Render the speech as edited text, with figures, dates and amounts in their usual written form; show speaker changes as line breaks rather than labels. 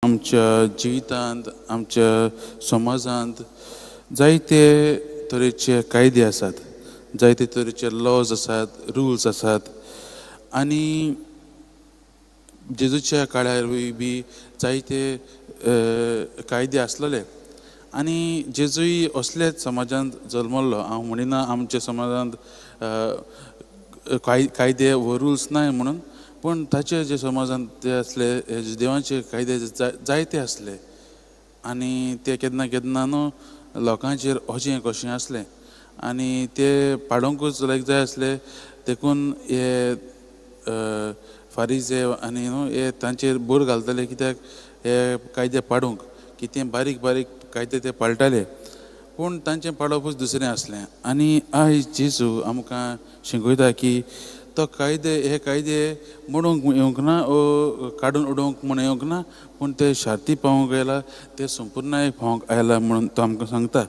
आमच्या जिवितांत, आमच्या समाजांत जायते तरेचे कायदे आसात, जायते तरेचे लॉज आसात, रुल्स आसात. आनी जेजूच्या काळारूय बी जायते कायदे आसलेले आनी जेजूय असलेच समाजांत जल्मल्लो. हांव म्हणिना आमच्या समाजांत कायदे वो रुल्स नाय म्हणून, पूण ताचे जे समाजांत ते आसले देवाचे कायदे जायते आसले आनी ते केन्ना केन्ना न्हू लोकांचेर अशें कशें आसलें आनी ते पाडोंकूच लायक जाय आसले. देखून हे फारीजे आनी न्हू हे तांचेर भर घालताले, कित्याक हे कायदे पाडूंक की ते बारीक बारीक कायदे ते पाळटाले, पूण तांचें पाडपूच दुसरें आसलें. आनी आयज जेजू आमकां शिकयता की तो कायदे, हे कायदे मोडूंक येवंक ना ओ काडून उडोवंक म्हूण येवंक ना, पूण ते शार्ती पावोवंक आयला, ते संपुर्णाय पावोवंक आयला म्हणून तो आमकां सांगता.